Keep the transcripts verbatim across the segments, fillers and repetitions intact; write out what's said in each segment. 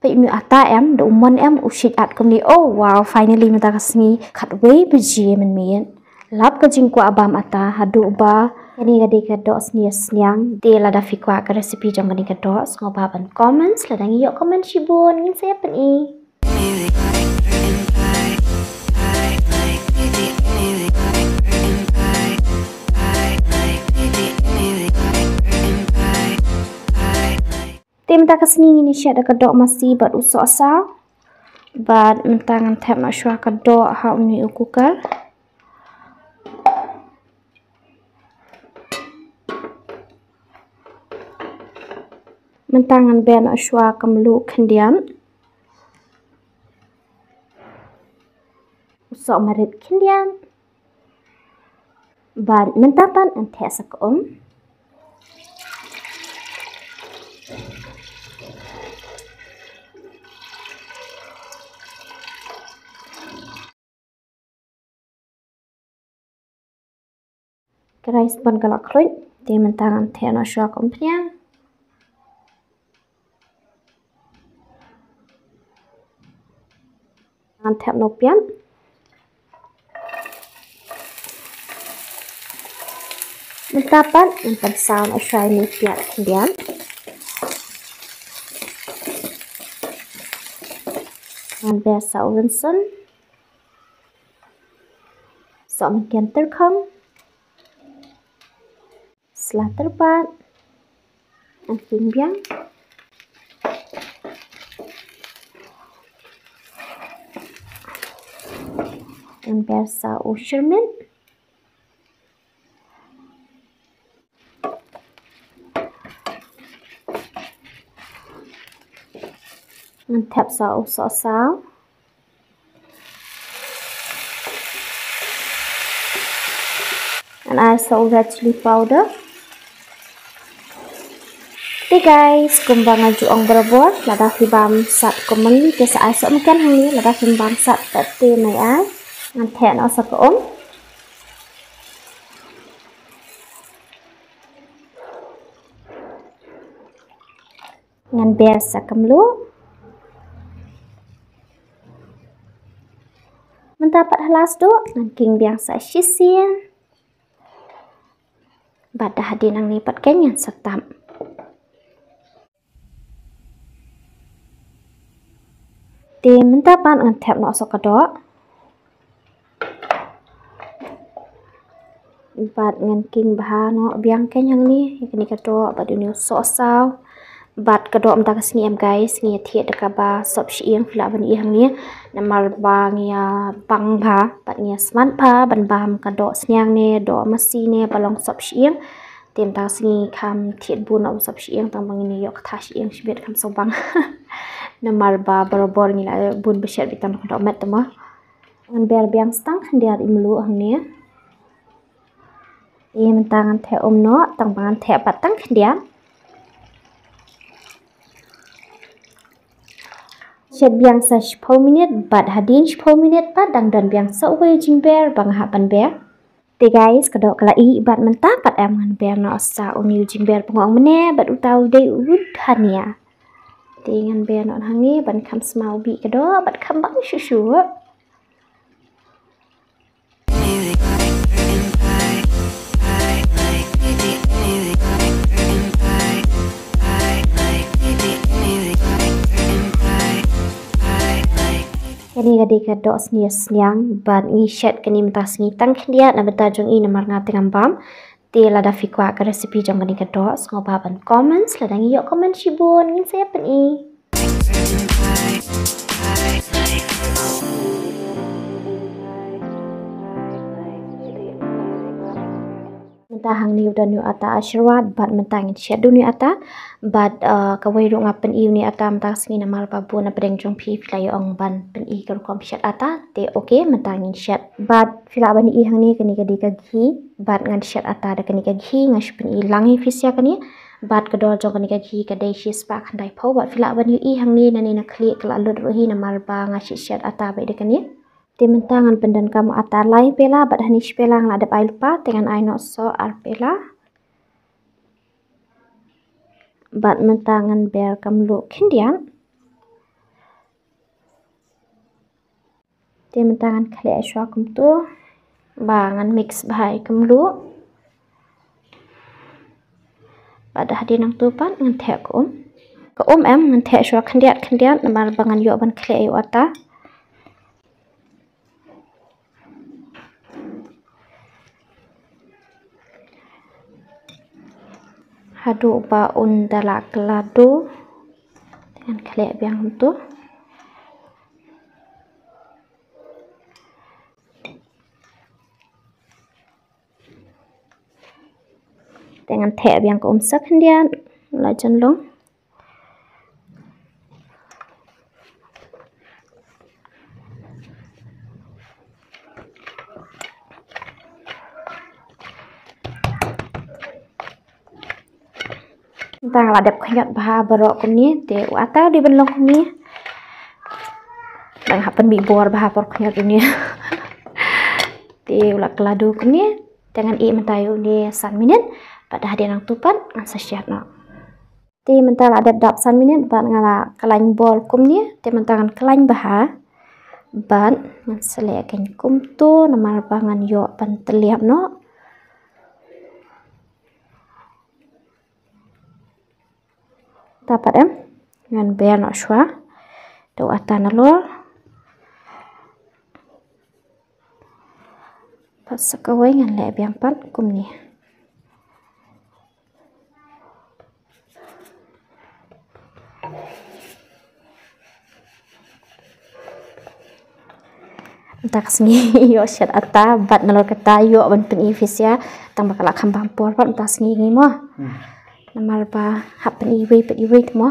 Peit une u ata em, da u mon em, u shait at kumne. Oh wow, finally mynta ka sngi khatwei baje mynmiet. Lap ka jingkwah bam ata haduh ba kane ka dei ka doh sniang sniang. Te lada phi kwah ka recipe jong kane ka doh, sngewbha ban comment, lada ngi ïoh comment shibun ngin sa ïa pyni. Te mynta ka sngi ngin ïa shet da ka doh masi bad u sohsaw. Bad mynta ngan thep noh shuwa ka doh ha une u cooker. Mynta ngan ber noh shuwa ka mluh khyndiat. U soh marit khyndiat. Bad mynta pat ngan theh sa ka um. Ka rice bun ka la khluit, te mynta ngan theh noh shuwa ka umphniang. Ngan thep noh piat. Mynta pat ngan pynsaw noh shuwa ïa une u piat khyndiat. Ngan ber sa u rynsun. Sohmynken tyrkhong. Sla tyrpad. Ngan king biang. Ngan ber sa u shyrmit. Ngan thep sa u sohsaw. Ngan ai sa u red chilli powder. Te guys, kumba nga ju ong barabor, lada phi bam sat kumne te sa ai sohmynken hangne, lada phim bam sat pat te nai ai. Ngan theh noh sa ka um. Ngan ber sa ka mluh. Mynta pat ha last duh ngan king biang sa shisien. Bad da hadien nangne pat keiñ ngan sa tap. Te mynta pat ngan thep noh sa ka doh. Bad ngan king bha noh biang keiñ hangne ïa kane ka doh bad une u sohsaw. Bad ka doh mynta ka sngi em guys, ngi ïa thied da kaba sop shyieng, phi lah ban ïohi hangne. Namar ba ngi ïa bang bha bad ngi ïa smat bha ban bam ka doh sniang ne doh masi ne ba long sop shyieng. Te mynta ka sngi kham thied bun noh ba sop shyieng, tang ba ngin ïoh kata shyieng shibit, kham sngewbang. Namar ba barabor ngi la bun ba shet beit tang da ka dohmet te mo. Ngan ber biang sa tang khyndiat i mluh hangne. Te mynta ngan theh um noh, tang ba ngan theh pat tang khyndiat. Shet biang sa shiphew minit, bad hadien shiphew minit pat dang don biang sa uwei u jingber ba nga hap ban ber. Te guys, ka doh ka la ih bad mynta pat em ngan ber noh sa une u jingber ba nga ong mynne bad uta u dei u dhania. Te ngan ber noh hangne ban kham smaw bih ka doh bad kham bang shuh shuh. Kane ka dei ka doh sniang sniang bad ngi shet kane mynta sngi tang khyndiat na bynta jong i namar nga te ngam bam. Te lada phi kwah ka recipe jong kane ka doh sngewbha ban comment, lada ngi ïoh comment shibun ngin sa ïa pyni. Mynta hangne u don une u ata Ashirwad bad mynta ngin shet da une u ata bad, uh, kawei ruh nga pyni une u ata mynta ka sngi namar ba bun na pdeng jong phi phi la ïa ong ban pyni ka rukom shet ata. Te okay, mynta ngin shet bad phi lah ban ïohi hangne kane ka dei ka ghee bad ngan shet ata da kane ka ghee, nga shu pyni lang ïa phi sha kane. Bad ka dor jong kane ka ghee ka dei shispah khyndaiphew bad phi lah ban ïohi hangne nangne na khlieh ka la lut ruh hi namar ba nga shet shet ata beit da kane. Te mynta ngan pyndonkam ata lai pela bad hangne shi pela nga la dep ai lypa, te ngan ai noh soh ar pela. Bad mynta ngan ber ka mluh khyndiat. Te mynta ngan khleh shuwa kumtu ba ngan mix bha ïa ka mluh. Bad hadien nangtu pat ngan theh ka um. Ka um em ngan theh shuwa khyndiat khyndiat namar ba ngan ïoh ban khleh ïa u ata. Haduh ba un da la kylla duh. Te ngan khleh biang kumtu. Te ngan theh biang ka um sa khyndiat. La jan long. Tang la dep khyndiat bha baroh kumne, te u ata u dei ban long kumne. Dang hap pynmih bor bha por khyndiat une. Te u la kylla duh kumne, te ngan ïeh mynta ïa une san minit, bad hadien nangtu pat ngan sa shet noh. Te mynta la dep dap san minit bad nga la khlaiñ bor kumne, te mynta ngan khlaiñ bha. Bad ngan sa leh kein kumtu namar ba ngan ïoh ban tylliap noh. Te pat em ngan ber noh shuwa. Te u ata nalor. Pat sa kawei ngan leh biang pat kumne. Mynta ka sngi ïoh shet ata bad nalor kata ïoh ban pyni phi sha, tang ba ka la kham bam por pat mynta ka sngi ngi mo. Hmm. Namar ba hap pyni iwei pat iwei te mo.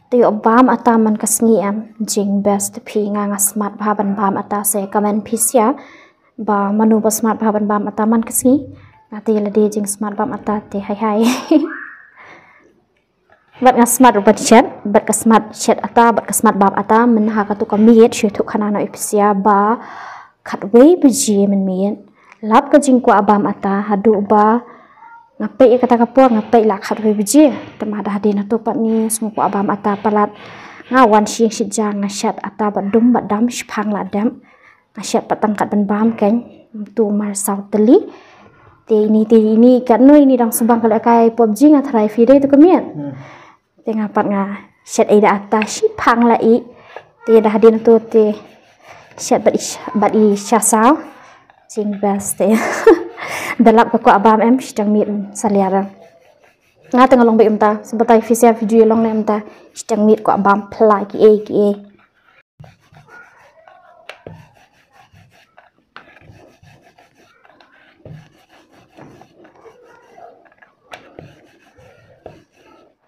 Te ïoh bam ata man ka sngi em, jing best phi, nga nga smat bha ban bam ata, sa comment phi sha ba mano ba smat bha ban bam ata man ka sngi. Nga te lade jing smat bam ata te hai hai. Bad nga smat ruh ban shet, bad ka smat shet ata, bad ka smat bam ata, mynha katu ka miet, shu thuh khana noh ïa phi sha ba khatwei baje mynmiet. Lap ka jingkwah bam ata, haduh ba nga peit ïa kata ka por, nga peit la khatwei baje. Te ma da hadien nangtu pat ngi sngew kwah bam ata palat. Nga wan shijing shijang nga shet ata bad dum bad dam, shiphang la dep. Nga shet pat tang kat ban bam kein, tu mar saw tylli. Te ini, te ini katno ini dang subang ka lehkai PUBG nga tharai phi dei tu ka miet. Hmm. Te nga pat nga shet ei da ata shiphang la i. Te da hadien nangtu te shet bad i sh-, bad i sha saw. Jing best te. Da lap ka kwah bam em shiteng miet sa liar. Nga te nga long beit mynta. Sa batai phi sha video long ne mynta. Shiteng miet kwah bam pla ki ei ki ei.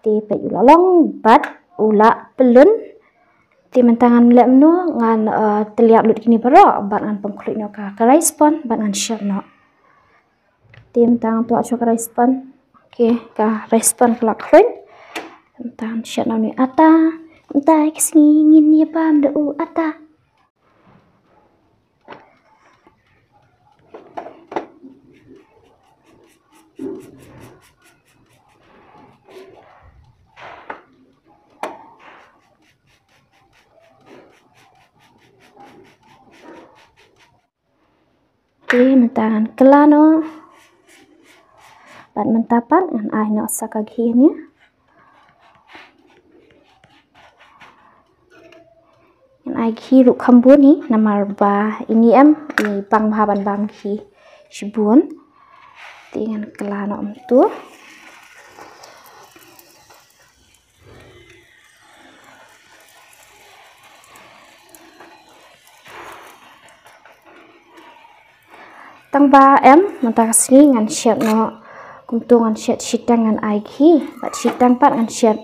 Te peit u la long bad u la pyllun. Te mynta ngan leh mano, ngan, eh, tylliap lut kine baroh bad ngan pynkhluit noh ka, ka rice pan bad ngan shet noh. Te mynta ngan tuah shuwa ka rice pan. Okay, ka rice pan ka la khluit. Mynta ngan shet noh une u ata. Mynta ka sngi ngin ïa bam da u ata. Te mynta ngan kylla noh. Bad mynta pat ngan ai noh sa ka ghee hangne. Ngan ai ghee ruh kham bun hi namar ba ini em i pang bha ban bam ghee shibun. Te ngan kylla noh mynta. Tang ba em, mynta ka sngi ngan shet noh, kumtu ngan shet shiteng ngan ai ghee, bad shiteng pat ngan shet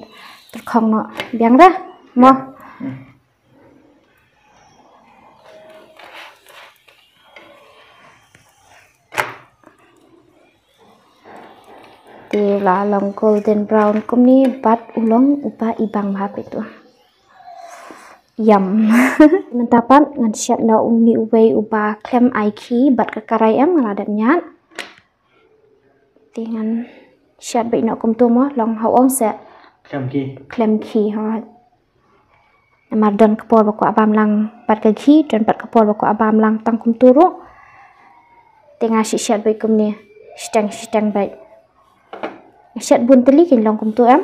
Tyrkhong noh. Biang dah. Mo. Te la long golden brown kumne bad u long uba ibang bha peit to. Yum. Mynta pat ngan shet noh une uwei uba khlem ai khie bad ka karai em, nga la dep ñiad. Te ngan shet beit noh kumto mo, long haoid se. Khlem khie. Khlem khie, ha. Namar don ka por ba kwah bam lang bad ka ghee, don pat ka por ba kwah bam lang tang kumto ruh. Te nga shet shet beit kumne, shiteng shiteng beit. Nga shet bun tylli kin long kumto em.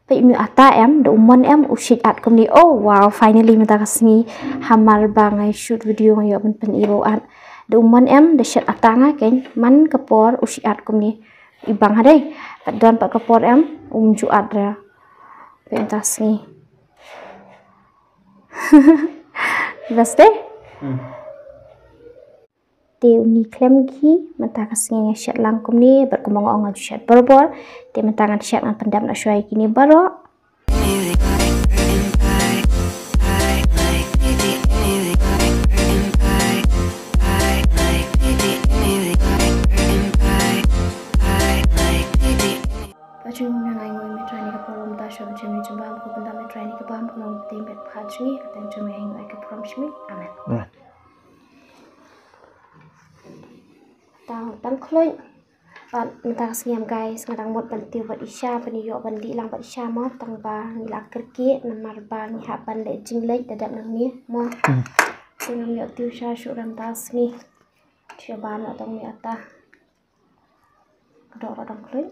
Peit une u ata em, da u mon em, u shait at kumne. Oh wow, finally mynta ka sngi. Hamar ba nga ïa shoot video nga ïoh ban pyni ba u at. Da u mon em, da shet ata nga keiñ, man ka por u shait at kumne. Ibang ha dei. Pat don pat ka por em, um ju at re. Peit mynta ka sngi. Best dei? Hmm. Te une khlem khie, mynta ka sngi nga shet lang kumne, bad kumba nga ong nga ju shet barabor. Te mynta ngan shet ngan pyndep noh shuwa ïa kine baroh. Ba jong me ngai ngoi me Trai ne ka por mynta shuwa ba jong me jong bam ko bynta me Trai ne ka bam ko long te me pha jong me ka tang jong me ngai ka prom jong me. Amen. Amen. Tang tang khluit. Bad mynta ka sngi em guys, nga dang mut ban tiew bad i sha, ban ïoh ban dih lang bad i sha mo, tang ba ngi la kyrkieh namar ba ngi hap ban leh jingleit da dep nangne mo. Hmm. Te ngam ïoh tiew sha shuh re mynta ka sngi. Sha ba noh tang ne ata. Ka doh ruh dang khluit.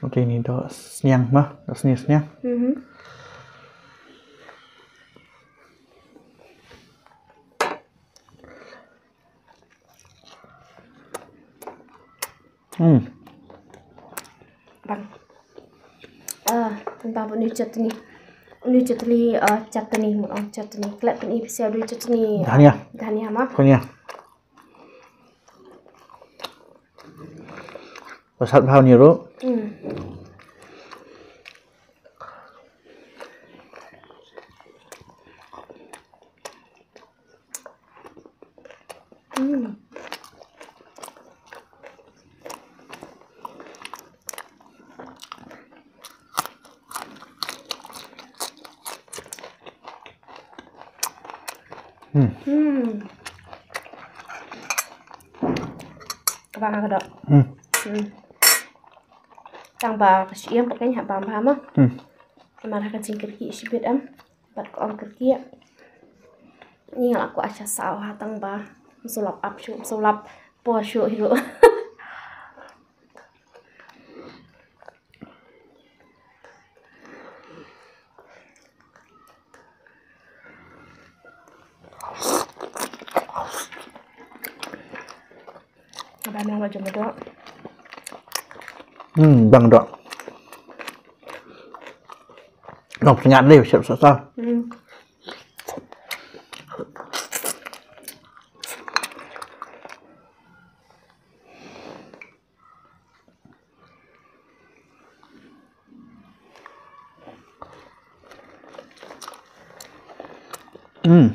Okay, ni doh sniang mo, doh sniang sniang. Mhm. Hmm. Bang. Ah, bang bun ni chutney. Ni chutney, ah, chutney, mo, ah, chutney. Klet ni pisa dui chutney. Dhania. Dhania mo. Dhania. Ba sat bha une ruh. Hmm. Hmm. Hmm. Hmm. Ka bang ka doh. Hmm. Hmm. Tang ba ka shiem pat ka hap bam bha mo. Hmm. Namar ka jingkyrkieh shibit em. Bad ka ong kyrkieh. Ni nga la kwah sha saw ha tang ba. Ym sulap ap shuh, ym sulap por shuh hi ruh. Bang doh. Hmm, bang doh. Long pynïaid lei, siap sa sa. Hmm. Hmm.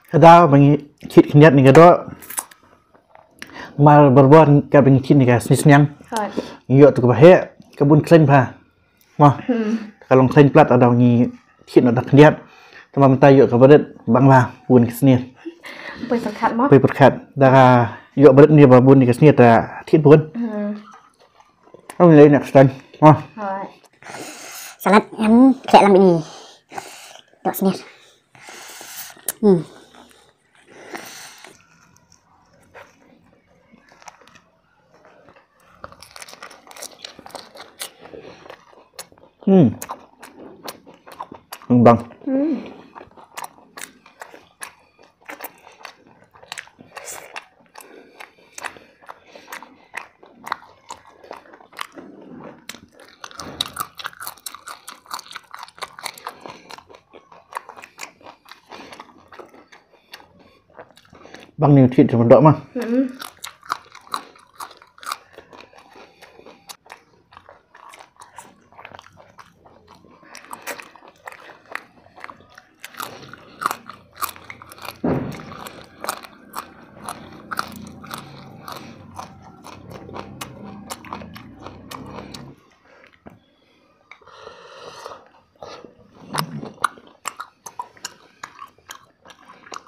Ka daw ba ngi thied khyndiat ne ka doh. Namar barabor katba ngi thied ne ka sniang sniang. Hooid. Ngi ïoh tu kaba heh, ka bun khlaiñ bha. Mo. Hmm. Ka long khlaiñ palat, ka daw ngi thied noh da khyndiat. Tangba mynta ïoh kaba rit bang bha bun ka sniang. Poi pyrkhat mo. Poi pyrkhat. Da ka ïoh ba rit ne ba bun ka sniang ta thied bun. Hmm. Ong lei next time. Mo. Hooid. Salad ngan khleh lang ini. Doh sniang. Hmm. Hmm. Bang. Hmm. Bang ni u thit sha mudok ma. Hmm.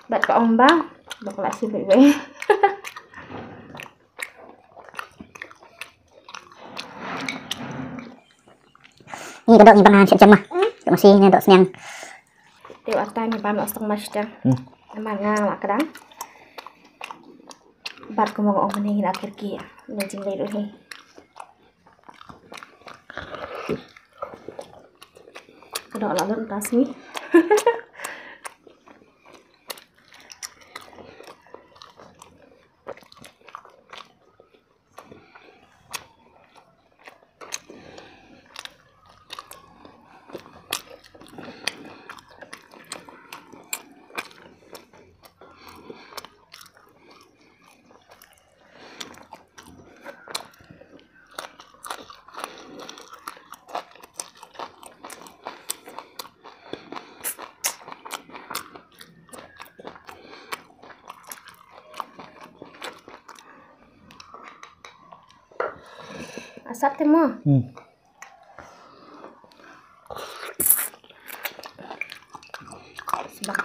Bad ka ong ba, ba ka la shu leh wei. Ni ka dok ni bang han shet jam ma. Ka masi ni dok sniang. Te wa ta ni bam la stong mas jam. Hmm. Namar nga la kdang. Bad kumba nga ong mynne ngi la kyrkieh. Ni jingleh ruh ni. Ka dok la lut mynta sngi. Asap te mo. Hmm. Sbak.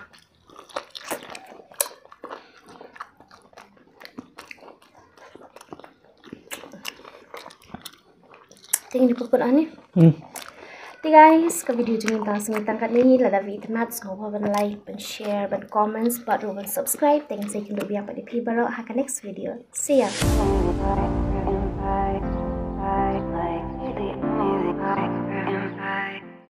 Te ngin ïa put kut ani. Hmm. Te guys, ka video jong ngi tang sngewtang katne, lada phi itynnad sngewbha ban like, ban share, ban comments, bad ruh ban subscribe. Te ngin sa ïakynduh biang pat ïa phi baroh ha ka next video. See ya.